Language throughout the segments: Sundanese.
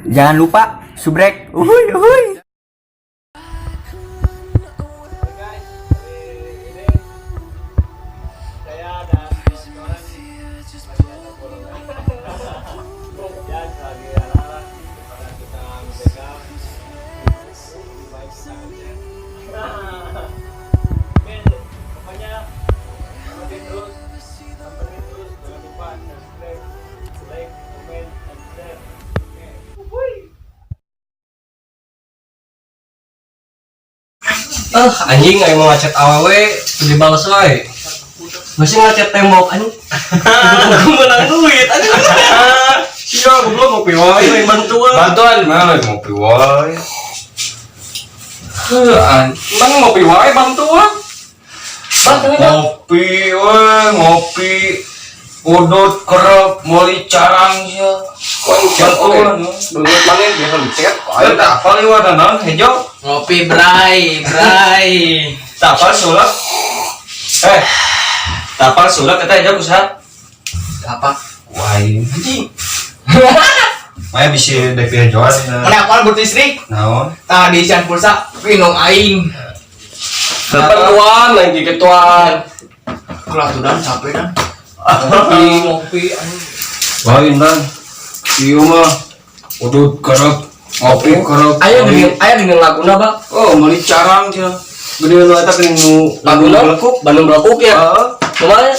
Jangan lupa subrek. Uhuy uhuy. Guys, hari ini saya dan kawan-kawan lagi ada golongan. Ya, sebagai anak-anak daripada kita begal, lebih baik kita ngecat. Oke, pokoknya ikutin terus, pantengin terus, jangan lupa subscribe, like, comment, and share. Oke. Ah, anjing aing mau ngechat awewe teu dibales wae. Masih ngechat tembok anjing. Aku menang duit anjing. Sia goblok ngopi wae aing bantuan. Bantuan mana ngopi wae. Heuh, anjing ngopi wae bantuan. Bantuan. Ngopi wae, ngopi. Udut kerep meuli carang sia. Kok chat oke. Beungeut maneh biasa dichat. Ayo tak apal ieu warna naon hejo. Ngopi bray, bray. Tak apal sulap. Eh. Tak apal sulap eta hejo kusaha? Apa? Wah, anjing. Maya bisa DP hejoan. Mana apal buat listrik? Naon? Tah diisian pulsa, minum aing. Bantuan lagi gituan. Kelah tuh dan capek dan. Ngopi ngopi anjing. Lain dan. Ieu mah udut kerep ngopi kerep. Aya geuning aya geuning laguna, Bang. Oh, meuli carang sia. Geuning nu eta geuning nu Laguna Belekuk. Bandung Belekuk ya. Heeh. Kumaha?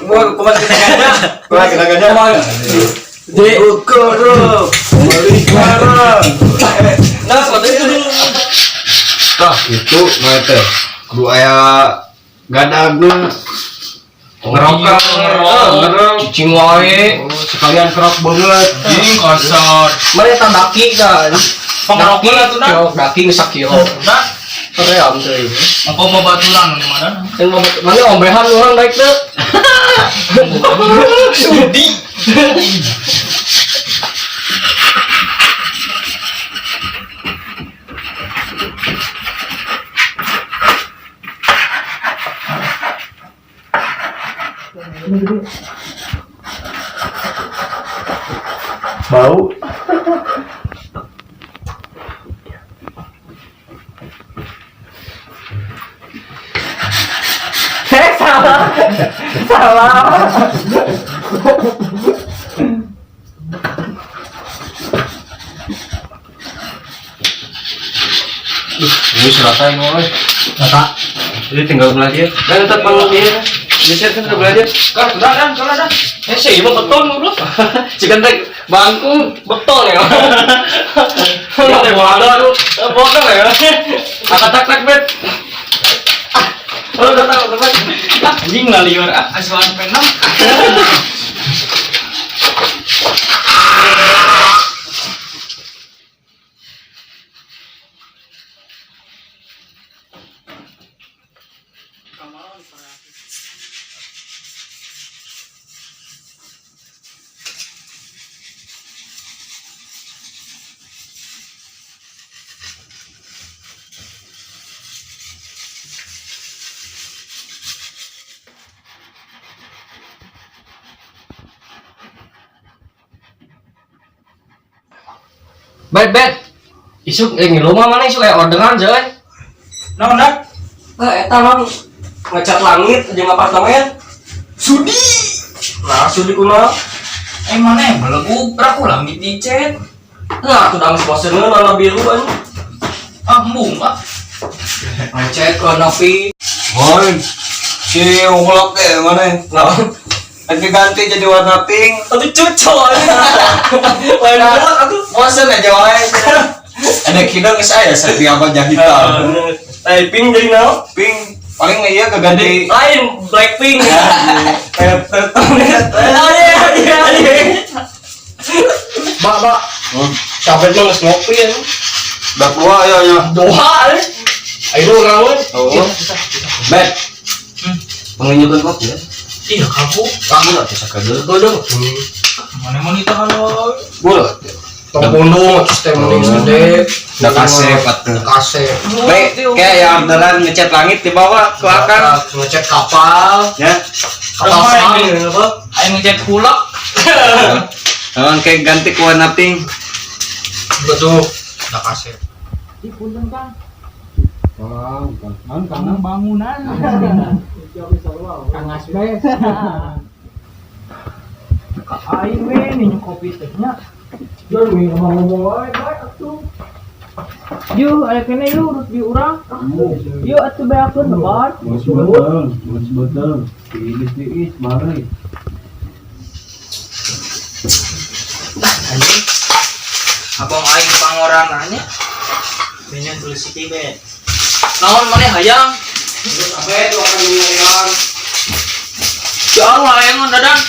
Wah, kumaha kita gajah? Kumaha kita gajah? Jadi Kerep, meuli carang. nah sepatunya itu. Tah, itu mah teh. Kudu aya gadagna. Ngerokok, ngerok. Cicing wae. Sekalian kerok banget. Anjing kasar. Mana eta daki kan? Pengerokok lah tuh, Dan. Daki, daki geus sakilo. Nah, Ream teh. apa mau baturan di mana? Yang mana ombehan orang naik teh. Sudi. Bau. Salah. Salah. Ini serata ini oleh. Kata. Jadi tinggal belajar. Dan tetap bangun dia. Geser kan udah belajar. Kan sudah dan, sudah dan. Eh sih, mah beton goblok. Cikan teh bangku beton ya. Teh bodoh, bodoh ya. Angkat tak tak bet. Oh, datang datang. Anjing lah liur ah, asuhan penam. Bet bet. Isuk ngilu mah mana isuk aya orderan je. Naon dah? Nah, eta mah ngecat langit jeung apartemen. Sudi. Nah, sudi kumaha? Eh mana yang beleguk, raku langit dicet. Nah, aku udah boseneun warna biru anjing. Ah, embung ah. Ngechat ke Novi. Woi, si unglok teh mana? Nah, Lagi ganti jadi warna pink. aduh cucu anjing. Lain banget atuh. Bosen aja wae. Ada kidang geus aya satria wajah hitam. Eh, pink jadi naon? Pink paling iya keganti Lain Blackpink. Iya, iya, iya. Bak, bak. Capek mah geus ngopi anjing. Udah keluar ya ya. Doa eh. Ayo urang we. Oh. Bet. Pengenyekan kopi ya. Iya, kamu. Kamu lah bisa kade. Godong. Mana mau halo. Boleh. Tong pundung terus teh mending gede. Udah kasep atuh. Kasep. Baik, kayak yang orderan ngecat langit di bawah ke akar. Ngecat kapal. Ya. Kapal selam gitu apa? Ayo ngecat hulak. Awan kay ganti ko warna pink. Betul. Dah kasih. Ih, punten Kang. Kang, Kang bangunan. Kang Asbes. Aing we ninyu kopi teh nya. Yo we ngomong-ngomong wae bae atuh. Yo, aya kene yo urut di urang. Yo atuh beakeun lebar. Mas batang, mas batang. Tiis-tiis, mari. Anjing. Abang aing pangoran nanya. Minyak tulis iki be. Naon maneh hayang? Sampai itu akan menyanyikan. Jauh hayang dadan.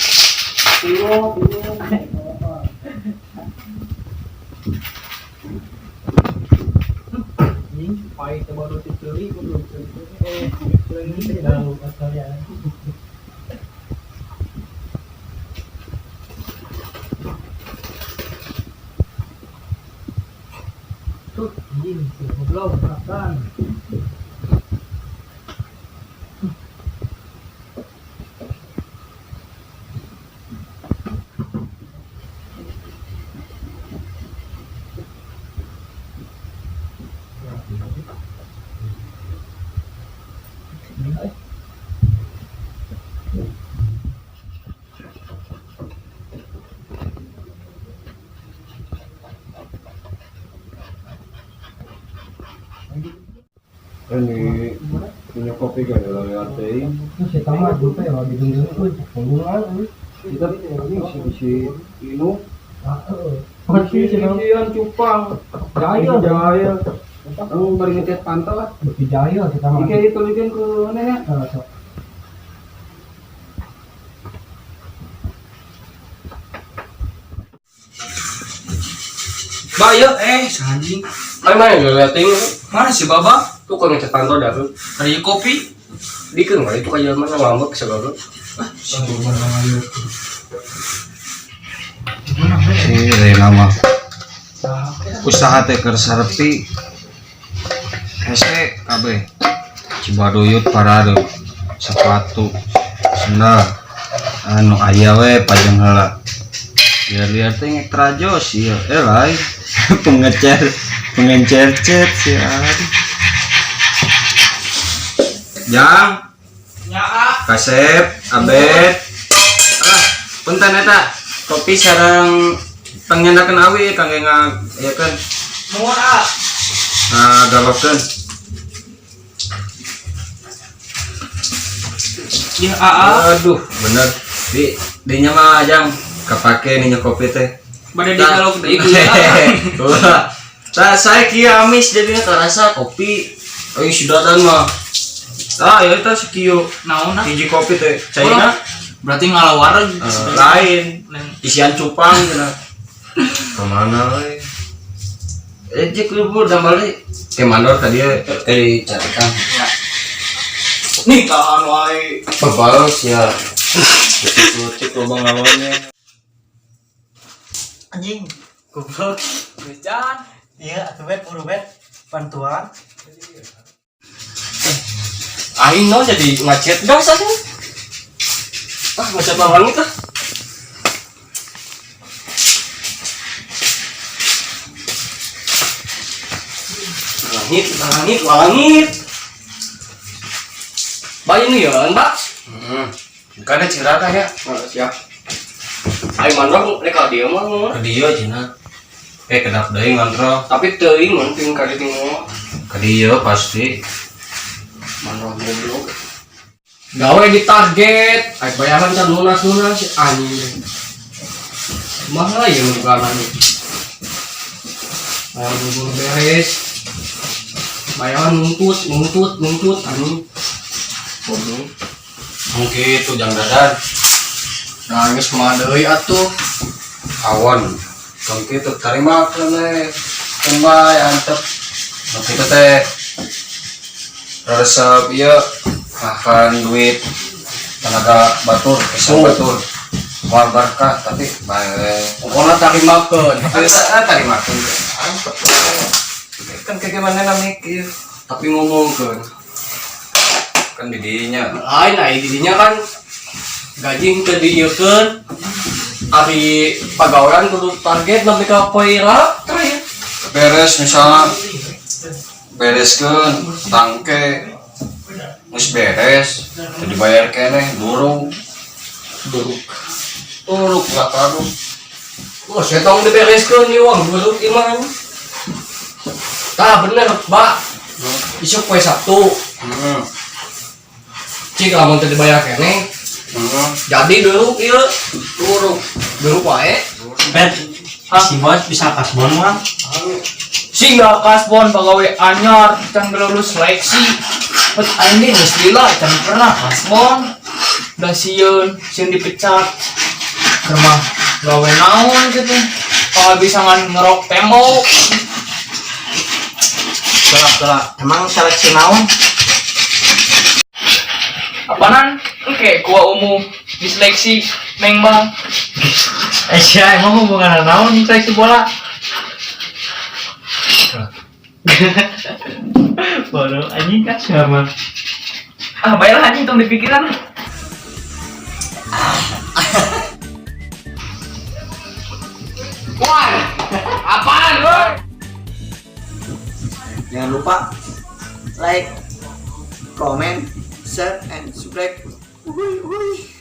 Anjing, pai teh baru dibeli kudu eh beli tahu asalnya. Tuh, anjing, goblok, makan. Ini punya kopi kan dalam arti. Terus si tamat gue ya di dulu panggungan Kita ini si si Inu. Masih sih Isian cupang. Jaya. Jaya. Kamu bari ngecet pantau lah. Bukti jaya kita mah. Ike itu bikin ke mana ya? Sok. Ba ya eh anjing. Ayo mana yang liatin? Mana si Baba? Tuh kalau ngecek kantor dah tuh. Ada kopi? Dikeun mah itu kayak mana ngambek segala. Si Rena mah usaha teh keur sarepi hese kabeh Cibaduyut parade sepatu sendal anu aya we pajeng heula liar-liar teh ngek trajos ieu eh lain pengecer pengencer cet si aduh Jang Nyaa. Kasep, Abed. Ah, punten eta. Kopi sareng pangnyandakeun awi kangge nga ieu kan Nuhun ah. ngagalokeun. Ih aa. Aduh, bener. Di dinya mah jang kapake ninya kopi teh. Bade dialog deui ku ya. Wah. Tah saya kieu amis jadinya terasa kopi. Euy sudatan mah. Ah, ya eta sakieu. Naon ah? Hiji kopi teh. Caina Berarti ngalawareg. eh, lain. Isian cupang cenah. Kemana we? Eh, jek libur dan balik. Ke mandor tadi eh catatan. Nih tahan wae. Bebal ya. Cek lubang lawannya. Anjing, goblok. Bejan. Iya, atuh bet buru bet bantuan. Aing no jadi ngecet gas aja. Ah, ngecet langit ah. Langit, langit, langit. Bayi nih ya, Mbak. Heeh. Bukannya cirata ya. Nah, siap. Aing mandor rek ka dieu mah. Ke dieu cina. Eh kedap deui ngontrol. Tapi teuing mun ting ka dieu mah. Ke dieu pasti. Mandor goblok. Gawe di target, aing bayaran can lunas-lunas anjing. Mahal ya mun nih. Bayar bubur beres. Bayaran nuntut, nuntut, nuntut anjing. Goblok. Mungkin itu jang dadan. Nah, geus kumaha deui atuh. Awan. Tong kitu tarima keun Keun bae antep. Nu kitu teh resep ieu makan duit tenaga batur, pisang batur. Moal berkah tapi bae we. Pokona tarimakeun. Tapi ah tarimakeun teh. Antep we. Kan kayak gimana lah mikir. Tapi ngomongkeun. Kan didinya. Lain ai didinya kan gaji henteu diieukeun. Ari pagawean kudu target lebih ka poe rata ya. Beres misalnya bereskeun tangke geus beres teu dibayar keneh buruk. Buruk. Buruk lah kadu. Oh, saya tong dibereskeun ieu uang buruk ieu mah. Tah bener, Pak. Isuk poe Sabtu. Heeh. Cik lamun teu dibayar keneh, Heeh. jadi duruk ieu. Buruk. Duruk wae. Bet, si bos bisa kasbon mah. Siga kasbon pegawai anyar can lulus seleksi. Bet aing ge geus lila can pernah kasbon. Da sieun, sieun dipecat. Keur mah gawe naon gitu. Kalau bisa ngan ngerok tembok. Gelap gelap. Emang seleksi naon? Apanan? Engke gua umum diseleksi neng bang. Eh sia emang hubungan naon seleksi bola? Bodoh anjing kan sama. Ah, bayar anjing tong dipikiran. Wah, apaan woi? Jangan lupa like, comment, share, and subscribe. Uhuy, uhuy.